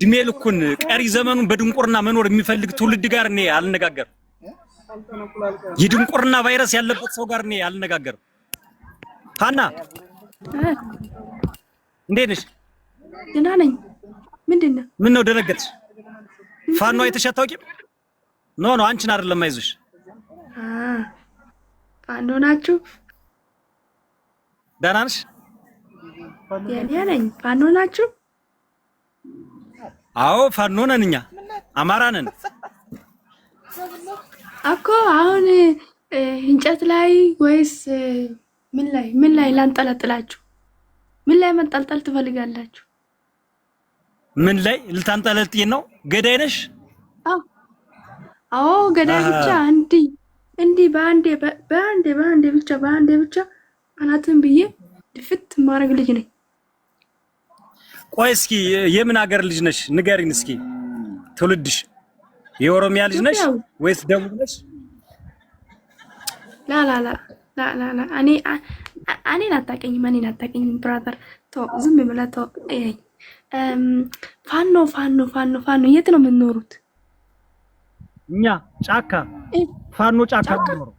እድሜ ልኩን ቀሪ ዘመኑን በድንቁርና መኖር የሚፈልግ ትውልድ ጋር እኔ አልነጋገርም። የድንቁርና ቫይረስ ያለበት ሰው ጋር እኔ አልነጋገርም። ሀና እንዴት ነሽ? ደህና ነኝ። ምንድን ነው? ምን ነው ደነገጥሽ? ፋኖ አይተሽ አታውቂም? No no፣ አንቺን አይደለም፣ አይዞሽ። ፋኖ ናችሁ? ደህና ነሽ? የኔ ነኝ። ፋኖ ናችሁ? አዎ ፋኖ ነን እኛ፣ አማራ ነን እኮ። አሁን እንጨት ላይ ወይስ ምን ላይ ምን ላይ ላንጠለጥላችሁ? ምን ላይ መንጠልጠል ትፈልጋላችሁ? ምን ላይ ልታንጠለጥይ ነው? ገዳይ ነሽ? አዎ ገዳይ ብቻ። እንዲህ እንዲህ በአንዴ በአንዴ በአንዴ ብቻ በአንዴ ብቻ አናትን ብዬ ድፍት ማድረግ ልጅ ነኝ። ቆይ እስኪ የምን ሀገር ልጅ ነሽ? ንገሪን እስኪ ትውልድሽ። የኦሮሚያ ልጅ ነሽ ወይስ ደቡብ ነሽ? ላ ላ ላ ላ ላ ላ፣ እኔ እኔን አታውቅኝም፣ እኔን አታውቅኝም brother። ተው ዝም ብለህ ተው። እየኝ ፋኖ ፋኖ ፋኖ ፋኖ የት ነው የምትኖሩት? እኛ ጫካ፣ ፋኖ ጫካ ነው የሚኖረው።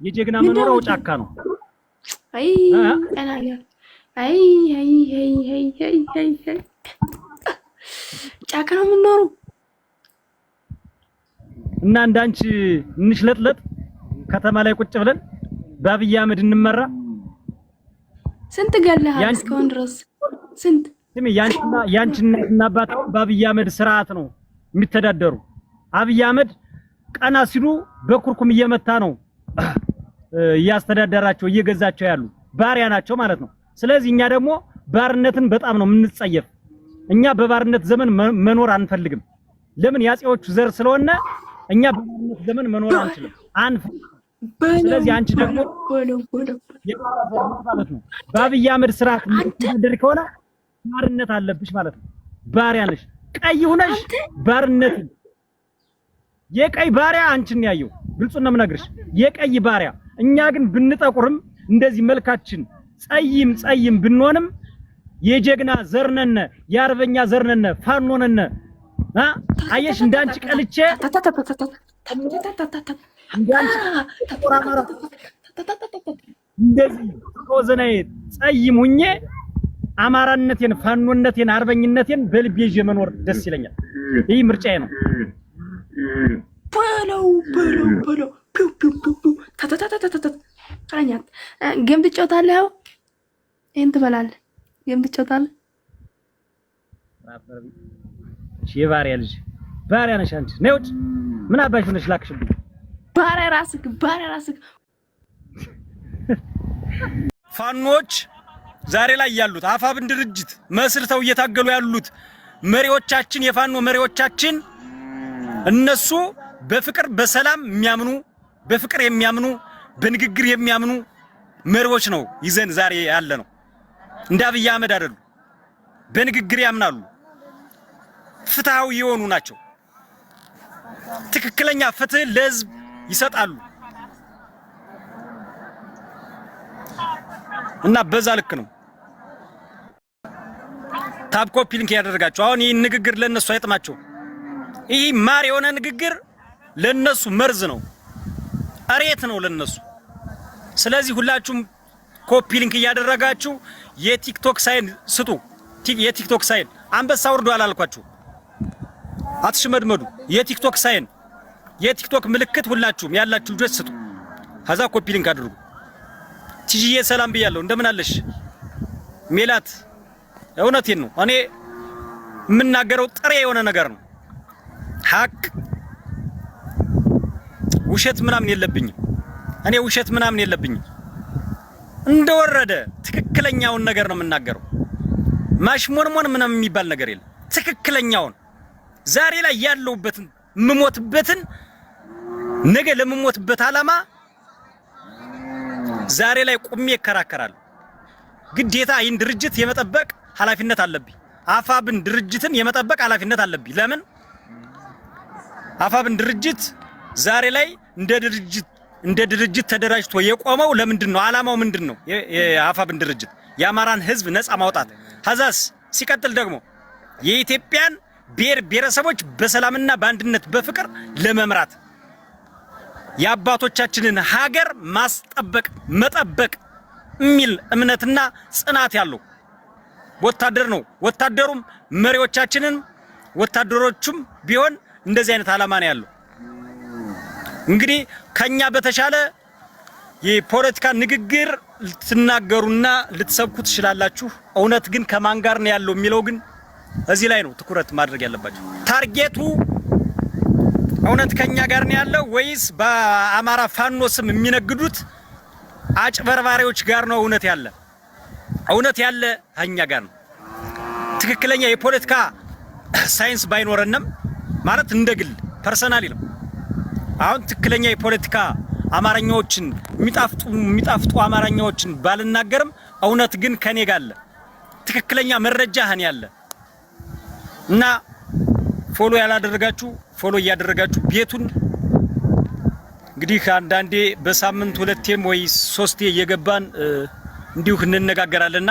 የጀግና መኖሪያው ጫካ ነው። አይ አይ አይ አይ አይ አይ አይ አይ ጫካ ነው የምንኖሩ። እና እንዳንቺ እንሽለጥለጥ ከተማ ላይ ቁጭ ብለን በአብይ አህመድ እንመራ። ስንት ገለሃል እስካሁን ድረስ ስንት? ስሚ፣ ያንቺና ያንቺ እናትና አባት በአብይ አህመድ ስርዓት ነው የሚተዳደሩ። አብይ አህመድ ቀና ሲሉ በኩርኩም እየመታ ነው እያስተዳደራቸው እየገዛቸው ያሉ ባሪያ ናቸው ማለት ነው። ስለዚህ እኛ ደግሞ ባርነትን በጣም ነው የምንጸየፍ። እኛ በባርነት ዘመን መኖር አንፈልግም። ለምን? የአፄዎቹ ዘር ስለሆነ እኛ በባርነት ዘመን መኖር አንችልም፣ አንፈልግም። ስለዚህ አንቺ ደግሞ ማለት ነው በአብይ አህመድ ስርዓት የምትተዳደሪ ከሆነ ባርነት አለብሽ ማለት ነው። ባሪያ ነሽ፣ ቀይ ሁነሽ ባርነትን የቀይ ባሪያ አንቺን ያየው ግልጹን ነው የምነግርሽ፣ የቀይ ባሪያ። እኛ ግን ብንጠቁርም እንደዚህ መልካችን ጸይም ጸይም ብንሆንም የጀግና ዘርነነ፣ የአርበኛ ዘርነነ፣ ፋኖ ነነ። አየሽ እንዳንቺ ቀልቼ እንዳንቺ እንደዚህ ከወዘናዬ ጸይም ሁኜ አማራነቴን፣ ፋኖነቴን፣ አርበኝነቴን በልቤ ይዤ መኖር ደስ ይለኛል። ይህ ምርጫዬ ነው። በለው በለው በለው ፒው ፒው ፒው ፒው ታታታታታታ ቀረኛት። Game ትጫወታለህ? ይሄን ትበላለህ። Game ትጫወታለህ? የባሪያ ልጅ ባሪያ ነሽ አንቺ። ነይ ውጭ። ምን አባሽ ሆነሽ ላክሽብኝ? ባሪያ ራስክ፣ ባሪያ ራስክ። ፋኖች ዛሬ ላይ ያሉት አፋብን ድርጅት መስርተው እየታገሉ ያሉት መሪዎቻችን፣ የፋኖ መሪዎቻችን እነሱ በፍቅር በሰላም የሚያምኑ፣ በፍቅር የሚያምኑ፣ በንግግር የሚያምኑ መሪዎች ነው ይዘን ዛሬ ያለ ነው። እንደ አብይ አህመድ አይደሉ። በንግግር ያምናሉ። ፍትሃዊ የሆኑ ናቸው። ትክክለኛ ፍትህ ለህዝብ ይሰጣሉ። እና በዛ ልክ ነው tap copy link ያደረጋቸው። አሁን ይህን ንግግር ለነሱ አይጥማቸው። ይህ ማር የሆነ ንግግር ለነሱ መርዝ ነው፣ እሬት ነው ለነሱ። ስለዚህ ሁላችሁም copy link እያደረጋችሁ የቲክቶክ sign ስጡ። የቲክቶክ sign አንበሳ ውርዱ አላልኳችሁ፣ አትሽመድመዱ። የቲክቶክ sign የቲክቶክ ምልክት ሁላችሁም ያላችሁ ልጆች ስጡ። ከዛ copy link አድርጉ። ቲጂዬ ሰላም ብያለሁ። እንደምን አለሽ ሜላት? እውነቴን ነው። እኔ የምናገረው ጥሬ የሆነ ነገር ነው። ሀቅ ውሸት ምናምን የለብኝም። እኔ ውሸት ምናምን የለብኝም። እንደወረደ ትክክለኛውን ነገር ነው የምናገረው። ማሽሞንሞን ምናምን የሚባል ነገር የለም። ትክክለኛውን ዛሬ ላይ ያለሁበትን የምሞትበትን ነገ ለምሞትበት ዓላማ ዛሬ ላይ ቁሜ እከራከራለሁ። ግዴታ ይህን ድርጅት የመጠበቅ ኃላፊነት አለብኝ። አፋብን ድርጅትን የመጠበቅ ኃላፊነት አለብኝ። ለምን አፋብን ድርጅት ዛሬ ላይ እንደ ድርጅት ተደራጅቶ የቆመው ለምንድን ነው? ዓላማው ምንድን ነው? የአፋብን ድርጅት የአማራን ሕዝብ ነፃ ማውጣት። ከዛስ ሲቀጥል ደግሞ የኢትዮጵያን ብሔር ብሔረሰቦች በሰላምና በአንድነት በፍቅር ለመምራት፣ የአባቶቻችንን ሀገር ማስጠበቅ፣ መጠበቅ የሚል እምነትና ጽናት ያለው ወታደር ነው። ወታደሩም መሪዎቻችንን ወታደሮቹም ቢሆን እንደዚህ አይነት ዓላማ ነው ያለው። እንግዲህ ከኛ በተሻለ የፖለቲካ ንግግር ልትናገሩና ልትሰብኩ ትችላላችሁ። እውነት ግን ከማን ጋር ነው ያለው የሚለው ግን እዚህ ላይ ነው ትኩረት ማድረግ ያለባቸው። Target ኡ እውነት ከኛ ጋር ነው ያለው ወይስ በአማራ ፋኖ ስም የሚነግዱት አጭበርባሪዎች ጋር ነው እውነት ያለ? እውነት ያለ ከኛ ጋር ነው። ትክክለኛ የፖለቲካ ሳይንስ ባይኖረንም፣ ማለት እንደ ግል personally ነው። አሁን ትክክለኛ የፖለቲካ አማርኛዎችን፣ የሚጣፍጡ የሚጣፍጡ አማርኛዎችን ባልናገርም እውነት ግን ከኔ ጋር አለ። ትክክለኛ መረጃ ከኔ አለ። እና follow ያላደረጋችሁ follow እያደረጋችሁ ቤቱን፣ እንግዲህ አንዳንዴ በሳምንት ሁለቴም ወይ ሶስቴ እየገባን እንዲሁ እንነጋገራለንና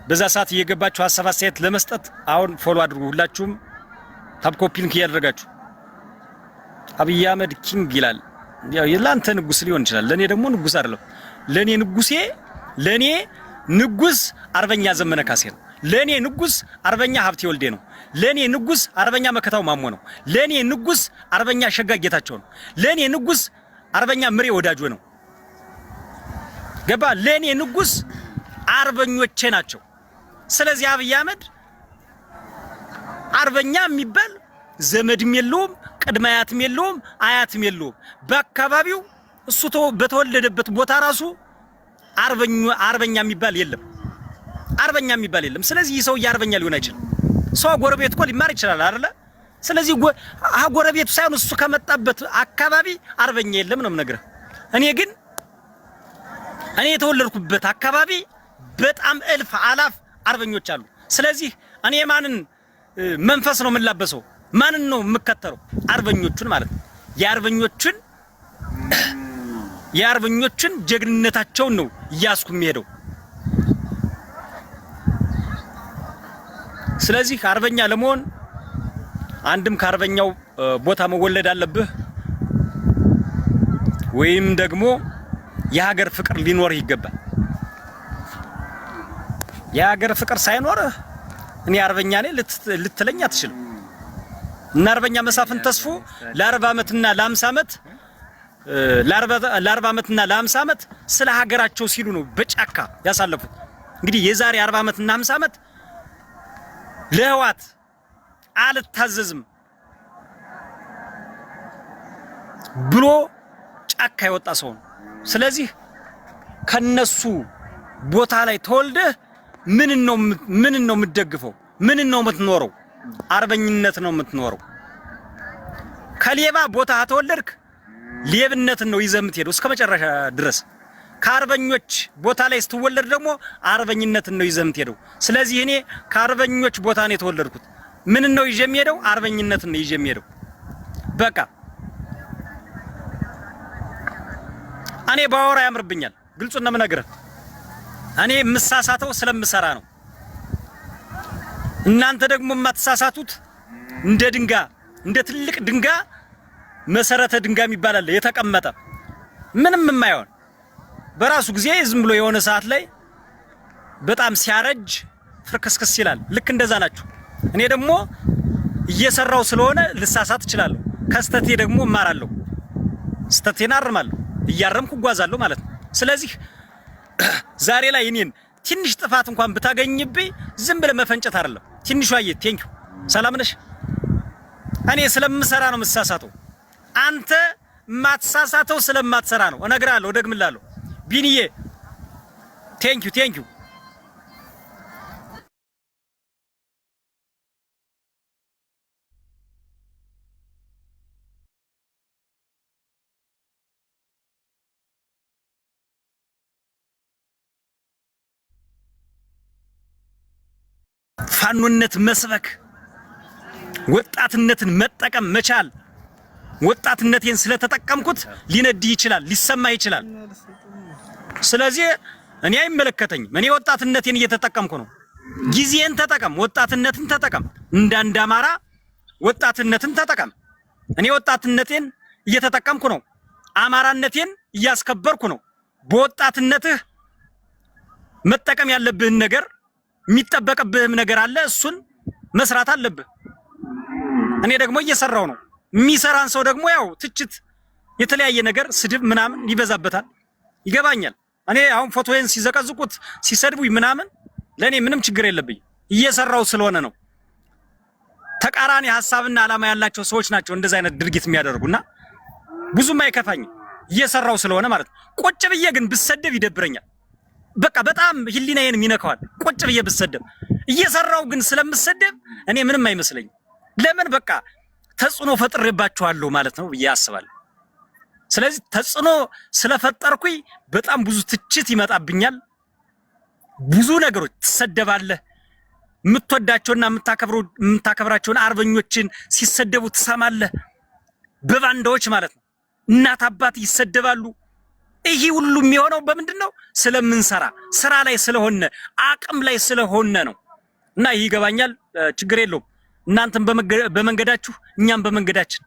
በዛ ሰዓት እየገባችሁ ሀሳብ አስተያየት ለመስጠት አሁን follow አድርጉ። ሁላችሁም tap copy link እያደረጋችሁ። አብይ አህመድ king ይላል። ያው ለአንተ ንጉስ ሊሆን ይችላል፣ ለኔ ደግሞ ንጉስ አይደለም። ለኔ ንጉሴ፣ ለኔ ንጉስ አርበኛ ዘመነ ካሴ ነው። ለኔ ንጉስ አርበኛ ሀብቴ ወልዴ ነው። ለኔ ንጉስ አርበኛ መከታው ማሞ ነው። ለኔ ንጉስ አርበኛ ሸጋ ጌታቸው ነው። ለኔ ንጉስ አርበኛ ምሬ ወዳጆ ነው። ገባ? ለኔ ንጉስ አርበኞቼ ናቸው። ስለዚህ አብይ አህመድ አርበኛ የሚባል ዘመድም የለውም፣ ቅድመ አያትም የለውም፣ አያትም የለውም። በአካባቢው እሱ በተወለደበት ቦታ ራሱ አርበኛ የሚባል የለም። አርበኛ የሚባል የለም። ስለዚህ ይህ ሰውዬ አርበኛ ሊሆን አይችልም። ሰው ጎረቤት እኮ ሊማር ይችላል አይደለ? ስለዚህ ጎረቤቱ ሳይሆን እሱ ከመጣበት አካባቢ አርበኛ የለም ነው የምነግርህ። እኔ ግን እኔ የተወለድኩበት አካባቢ በጣም እልፍ አላፍ አርበኞች አሉ። ስለዚህ እኔ የማንን መንፈስ ነው የምላበሰው? ማንን ነው የምከተለው? አርበኞቹን ማለት ነው። የአርበኞቹን ጀግንነታቸውን ነው እያስኩ የሚሄደው። ስለዚህ አርበኛ ለመሆን አንድም ከአርበኛው ቦታ መወለድ አለብህ፣ ወይም ደግሞ የሀገር ፍቅር ሊኖርህ ይገባል። የሀገር ፍቅር ሳይኖርህ እኔ አርበኛ ነኝ ልትለኝ አትችልም። እና አርበኛ መሳፍንት ተስፉ ለ40 ዓመትና ለ50 ዓመት፣ ለ40 ዓመትና ለ50 ዓመት ስለ ሀገራቸው ሲሉ ነው በጫካ ያሳለፉት። እንግዲህ የዛሬ 40 ዓመትና 50 ዓመት ለህወሃት አልታዘዝም ብሎ ጫካ የወጣ ሰው ነው። ስለዚህ ከነሱ ቦታ ላይ ተወልደህ ምን ነው የምትደግፈው? ምን ነው የምትኖረው? አርበኝነት ነው የምትኖረው። ከሌባ ቦታ ተወለድክ ሌብነትን ነው ይዘህ የምትሄደው እስከ መጨረሻ ድረስ። ከአርበኞች ቦታ ላይ ስትወለድ ደግሞ አርበኝነትን ነው ይዘህ የምትሄደው። ስለዚህ እኔ ከአርበኞች ቦታ ነው የተወለድኩት። ምን ነው ይዤ የምሄደው? አርበኝነትን ነው ይዤ የምሄደው። በቃ እኔ ባወራ ያምርብኛል። ግልጹን ነው የምነግርህ። እኔ የምሳሳተው ስለምሰራ ነው። እናንተ ደግሞ የማትሳሳቱት እንደ ድንጋይ፣ እንደ ትልቅ ድንጋይ፣ መሰረተ ድንጋይ የሚባል አለ፣ የተቀመጠ ምንም የማይሆን፣ በራሱ ጊዜ ዝም ብሎ የሆነ ሰዓት ላይ በጣም ሲያረጅ ፍርክስክስ ይላል። ልክ እንደዛ ናችሁ። እኔ ደግሞ እየሰራው ስለሆነ ልሳሳት እችላለሁ። ከስተቴ ደግሞ እማራለሁ። ስተቴን አርማለሁ። እያረምኩ እጓዛለሁ ማለት ነው። ስለዚህ ዛሬ ላይ እኔን ትንሽ ጥፋት እንኳን ብታገኝብኝ ዝም ብለህ መፈንጨት አይደለም። ትንሿ አየህ፣ thank you፣ ሰላም ነሽ? እኔ ስለምሰራ ነው የምሳሳተው። አንተ የማትሳሳተው ስለማትሰራ ነው። እነግርሃለሁ፣ እደግምልሃለሁ። ቢንዬ thank you, thank you። ፋኖነት መስበክ፣ ወጣትነትን መጠቀም መቻል። ወጣትነቴን ስለተጠቀምኩት ሊነድህ ይችላል፣ ሊሰማ ይችላል። ስለዚህ እኔ አይመለከተኝም። እኔ ወጣትነቴን እየተጠቀምኩ ነው። ጊዜን ተጠቀም፣ ወጣትነትን ተጠቀም። እንዳንድ አማራ ወጣትነትን ተጠቀም። እኔ ወጣትነቴን እየተጠቀምኩ ነው። አማራነቴን እያስከበርኩ ነው። በወጣትነትህ መጠቀም ያለብህን ነገር፣ የሚጠበቅብህም ነገር አለ። እሱን መስራት አለብህ። እኔ ደግሞ እየሰራው ነው። የሚሰራን ሰው ደግሞ ያው ትችት፣ የተለያየ ነገር፣ ስድብ ምናምን ይበዛበታል። ይገባኛል። እኔ አሁን ፎቶዬን ሲዘቀዝቁት፣ ሲሰድቡኝ ምናምን ለእኔ ምንም ችግር የለብኝ። እየሰራው ስለሆነ ነው። ተቃራኒ ሀሳብና ዓላማ ያላቸው ሰዎች ናቸው እንደዚህ አይነት ድርጊት የሚያደርጉና ብዙም አይከፋኝም እየሰራው ስለሆነ ማለት ነው። ቁጭ ብዬ ግን ብሰደብ ይደብረኛል። በቃ በጣም ህሊናዬንም ይነካዋል። ቁጭ ብዬ ብሰደብ፣ እየሰራው ግን ስለምሰደብ እኔ ምንም አይመስለኝም። ለምን? በቃ ተጽዕኖ ፈጥሬባችኋለሁ ማለት ነው ብዬ አስባለሁ። ስለዚህ ተጽዕኖ ስለፈጠርኩኝ በጣም ብዙ ትችት ይመጣብኛል። ብዙ ነገሮች ትሰደባለህ። የምትወዳቸውና የምታከብራቸውን አርበኞችን ሲሰደቡ ትሰማለህ። በባንዳዎች ማለት ነው። እናት አባት ይሰደባሉ። ይህ ሁሉ የሚሆነው በምንድን ነው? ስለምንሰራ፣ ስራ ላይ ስለሆነ፣ አቅም ላይ ስለሆነ ነው። እና ይህ ይገባኛል። ችግር የለውም። እናንተም በመንገዳችሁ እኛም በመንገዳችን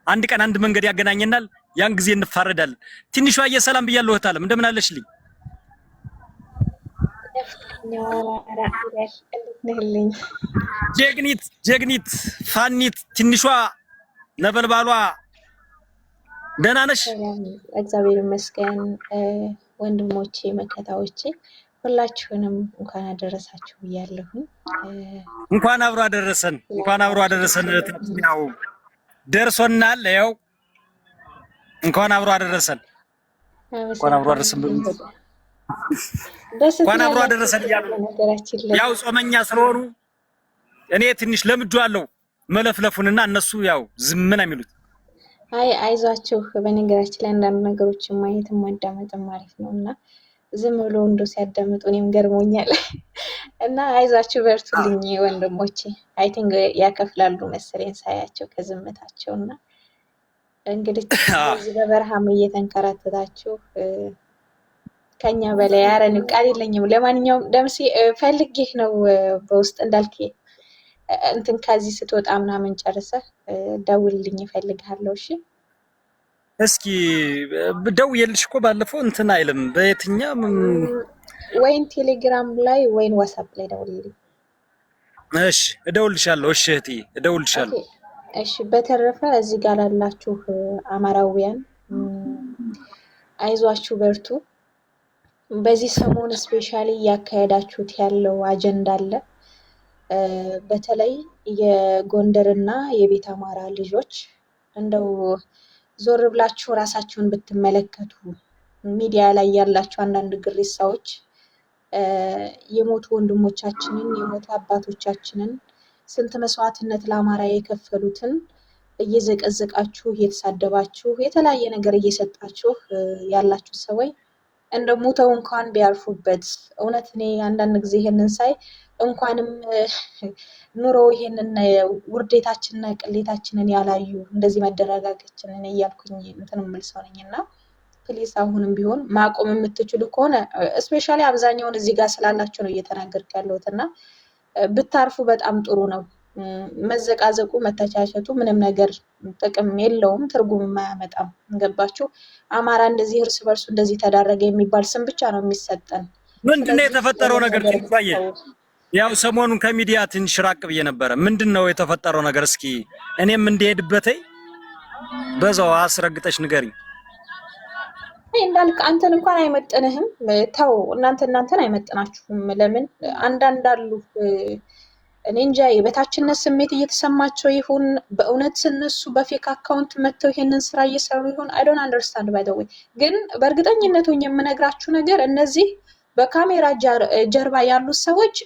አንድ ቀን አንድ መንገድ ያገናኘናል። ያን ጊዜ እንፋረዳለን። ትንሿ ሰላም ብያለሁ። እህት እንደምን አለሽልኝ? ጀግኒት ጀግኒት ፋኒት ትንሿ ነበልባሏ ደህና ነሽ? እግዚአብሔር ይመስገን። ወንድሞቼ መከታዎቼ ሁላችሁንም እንኳን አደረሳችሁ ብያለሁኝ። እንኳን አብሮ አደረሰን። እንኳን አብሮ አደረሰን። ያው ደርሶናል። ያው እንኳን አብሮ አደረሰን። እንኳን አብሮ አደረሰን። እንኳን አብሮ አደረሰን እያሉ ያው ጾመኛ ስለሆኑ እኔ ትንሽ ለምጄዋለሁ መለፍለፉንና እነሱ ያው ዝም ነው የሚሉት። አይ አይዟችሁ። በነገራችን ላይ አንዳንድ ነገሮችን ማየትም ማዳመጥም አሪፍ ነው እና ዝም ብሎ እንዶ ሲያዳምጡ እኔም ገርሞኛል። እና አይዟችሁ በርቱልኝ ወንድሞቼ። I think ያከፍላሉ መሰለኝ ሳያቸው ከዝምታቸው። እና እንግዲህ በዚህ በበረሃም እየተንከራተታችሁ ከኛ በላይ ኧረ እኔ ቃል የለኝም። ለማንኛውም ደምሴ ፈልጌህ ነው በውስጥ እንዳልክ እንትን ከዚህ ስትወጣ ምናምን ጨርሰህ ደውልልኝ፣ እፈልግሃለሁ። እሺ። እስኪ ደውዬልሽ እኮ ባለፈው እንትን አይልም። በየትኛው ወይን ቴሌግራም ላይ ወይን ዋትስአፕ ላይ ደውልልኝ። እሺ እደውልልሻለሁ። እሺ እህትዬ እደውልልሻለሁ። እሺ። በተረፈ እዚህ ጋር ላላችሁ አማራውያን አይዟችሁ፣ በርቱ። በዚህ ሰሞን especially እያካሄዳችሁት ያለው አጀንዳ አለ። በተለይ የጎንደርና የቤተ አማራ ልጆች እንደው ዞር ብላችሁ ራሳችሁን ብትመለከቱ፣ ሚዲያ ላይ ያላችሁ አንዳንድ ግሪሳዎች የሞቱ ወንድሞቻችንን፣ የሞቱ አባቶቻችንን፣ ስንት መስዋዕትነት ለአማራ የከፈሉትን እየዘቀዘቃችሁ፣ እየተሳደባችሁ፣ የተለያየ ነገር እየሰጣችሁ ያላችሁ ሰዎች እንደ ሙተው እንኳን ቢያርፉበት። እውነት እኔ አንዳንድ ጊዜ ይሄንን ሳይ እንኳንም ኑሮ ይሄንን ውርዴታችንና ቅሌታችንን ያላዩ፣ እንደዚህ መደረጋገችንን እያልኩኝ እንትን የምል ሰው ነኝ። እና please አሁንም ቢሆን ማቆም የምትችሉ ከሆነ፣ especially አብዛኛውን እዚህ ጋር ስላላችሁ ነው እየተናገርኩ ያለሁት፣ እና ብታርፉ በጣም ጥሩ ነው። መዘቃዘቁ፣ መተቻቸቱ ምንም ነገር ጥቅም የለውም፣ ትርጉምም አያመጣም። ገባችሁ? አማራ እንደዚህ እርስ በርሱ እንደዚህ ተዳረገ የሚባል ስም ብቻ ነው የሚሰጠን። ምንድን ነው የተፈጠረው ነገር? ያው ሰሞኑን ከሚዲያ ትንሽ ራቅ ብዬ ነበረ። ምንድን ነው የተፈጠረው ነገር? እስኪ እኔም እንድሄድበት በዛው አስረግጠሽ ንገሪኝ። እንዳልክ አንተን እንኳን አይመጥንህም። ተው፣ እናንተን አይመጥናችሁም። ለምን አንዳንድ አሉ፣ እኔ እንጃ የበታችነት ስሜት እየተሰማቸው ይሁን፣ በእውነት እነሱ በ fake account መጥተው ይሄንን ስራ እየሰሩ ይሁን፣ I don't understand by the way። ግን በእርግጠኝነት ሆኜ የምነግራችሁ ነገር እነዚህ በካሜራ ጀርባ ያሉት ሰዎች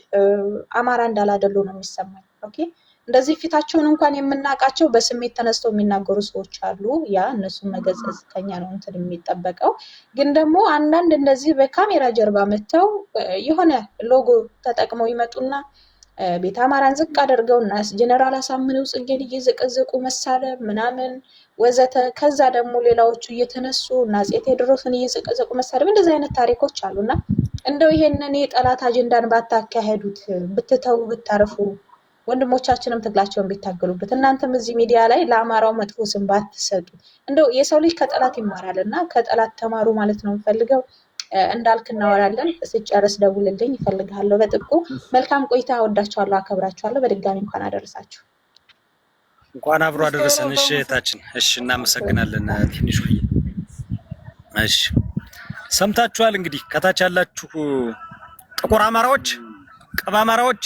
አማራ እንዳላደሉ ነው የሚሰማኝ። Okay፣ እንደዚህ ፊታቸውን እንኳን የምናውቃቸው በስሜት ተነስተው የሚናገሩ ሰዎች አሉ። ያ እነሱን መገሰጽ ከኛ ነው እንትን የሚጠበቀው። ግን ደግሞ አንዳንድ እንደዚህ በካሜራ ጀርባ መጥተው የሆነ ሎጎ ተጠቅመው ይመጡና ቤተ አማራን ዝቅ አድርገው እና ጀነራል አሳምነው ጽጌን እየዘቀዘቁ መሳደብ ምናምን ወዘተ። ከዛ ደግሞ ሌላዎቹ እየተነሱ እና አፄ ቴዎድሮስን እየዘቀዘቁ መሳደብ፣ እንደዚህ አይነት ታሪኮች አሉ። እና እንደው ይሄንን የጠላት አጀንዳን ባታካሄዱት፣ ብትተው፣ ብታርፉ፣ ወንድሞቻችንም ትግላቸውን ቢታገሉበት፣ እናንተም እዚህ ሚዲያ ላይ ለአማራው መጥፎ ስም ባትሰጡ፣ እንደው የሰው ልጅ ከጠላት ይማራል እና ከጠላት ተማሩ ማለት ነው የምፈልገው። እንዳልክ እናወራለን። ስጨርስ ደውልልኝ፣ እፈልግሃለሁ በጥብቁ። መልካም ቆይታ። እወዳችኋለሁ፣ አከብራችኋለሁ። በድጋሚ እንኳን አደረሳችሁ። እንኳን አብሮ አደረሰን። እሺ እህታችን፣ እሺ እናመሰግናለን። ትንሽ ቆይ። እሺ ሰምታችኋል። እንግዲህ ከታች ያላችሁ ጥቁር አማራዎች፣ ቅብ አማራዎች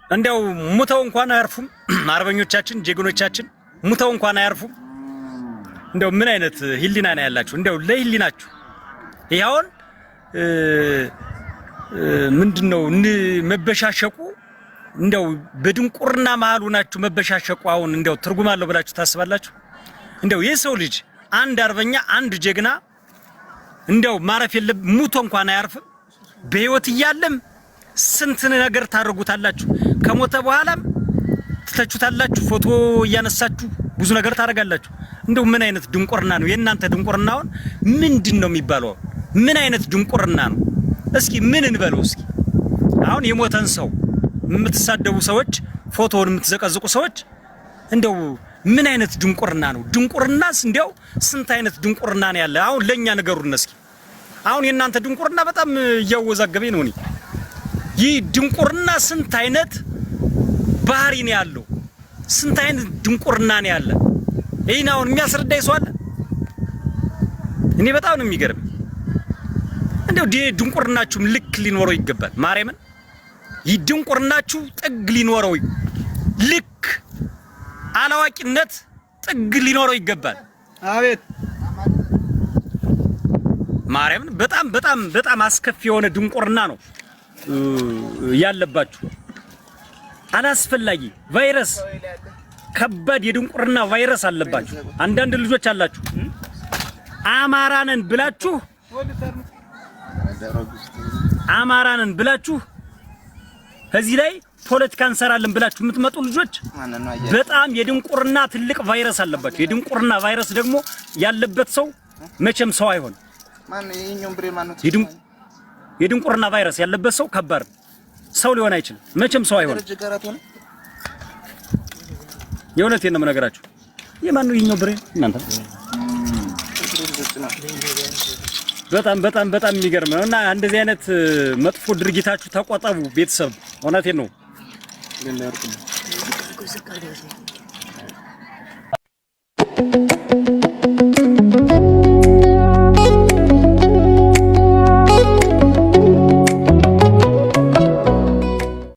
እንዲያው ሙተው እንኳን አያርፉም። አርበኞቻችን፣ ጀግኖቻችን ሙተው እንኳን አያርፉም። እንዲያው ምን አይነት ህሊና ነው ያላችሁ? እንዲያው ለህሊናችሁ ይሄ አሁን ምንድነው መበሻሸቁ? እንዲያው በድንቁርና መሀል ሆናችሁ መበሻሸቁ አሁን እንዲያው ትርጉም አለው ብላችሁ ታስባላችሁ? እንዲያው የሰው ልጅ አንድ አርበኛ አንድ ጀግና እንዲያው ማረፍ የለም፣ ሙቶ እንኳን አያርፍም። በህይወት እያለም ስንት ነገር ታደርጉታላችሁ። ከሞተ በኋላም ትተቹታላችሁ። ፎቶ እያነሳችሁ ብዙ ነገር ታደርጋላችሁ። እንደው ምን አይነት ድንቁርና ነው የእናንተ ድንቁርና? አሁን ምንድን ነው የሚባለው? ምን አይነት ድንቁርና ነው? እስኪ ምን እንበለው? እስኪ አሁን የሞተን ሰው የምትሳደቡ ሰዎች፣ ፎቶውን የምትዘቀዝቁ ሰዎች እንደው ምን አይነት ድንቁርና ነው? ድንቁርናስ እንዲያው ስንት አይነት ድንቁርና ነው ያለ? አሁን ለኛ ንገሩን እስኪ። አሁን የእናንተ ድንቁርና በጣም እያወዛገበኝ ነው። እኔ ይህ ድንቁርና ስንት አይነት ባህሪ ነው ያለው? ስንት አይነት ድንቁርና ነው ያለ? ይህን አሁን የሚያስረዳኝ ሰው አለ? እኔ በጣም ነው የሚገርም። እንደው ድንቁርናችሁም ልክ ሊኖረው ይገባል። ማርያምን ይህ ድንቁርናችሁ ጥግ ሊኖረው፣ ልክ አላዋቂነት ጥግ ሊኖረው ይገባል። አቤት። ማርያምን በጣም በጣም በጣም አስከፊ የሆነ ድንቁርና ነው ያለባችሁ። አላስፈላጊ ቫይረስ፣ ከባድ የድንቁርና ቫይረስ አለባችሁ። አንዳንድ ልጆች አላችሁ አማራነን ብላችሁ፣ አማራነን ብላችሁ እዚህ ላይ ፖለቲካ እንሰራለን ብላችሁ የምትመጡ ልጆች በጣም የድንቁርና ትልቅ ቫይረስ አለባችሁ። የድንቁርና ቫይረስ ደግሞ ያለበት ሰው መቼም ሰው አይሆንም። የድንቁርና ቫይረስ ያለበት ሰው ከባድ ነው። ሰው ሊሆን አይችልም። መቼም ሰው አይሆንም። የእውነቴን ነው የምነግራችሁ። የማን ነው ይኸኛው ብሬ? እናንተ በጣም በጣም በጣም የሚገርም ነው። እና እንደዚህ አይነት መጥፎ ድርጊታችሁ ተቆጠቡ ቤተሰብ። እውነቴን ነው።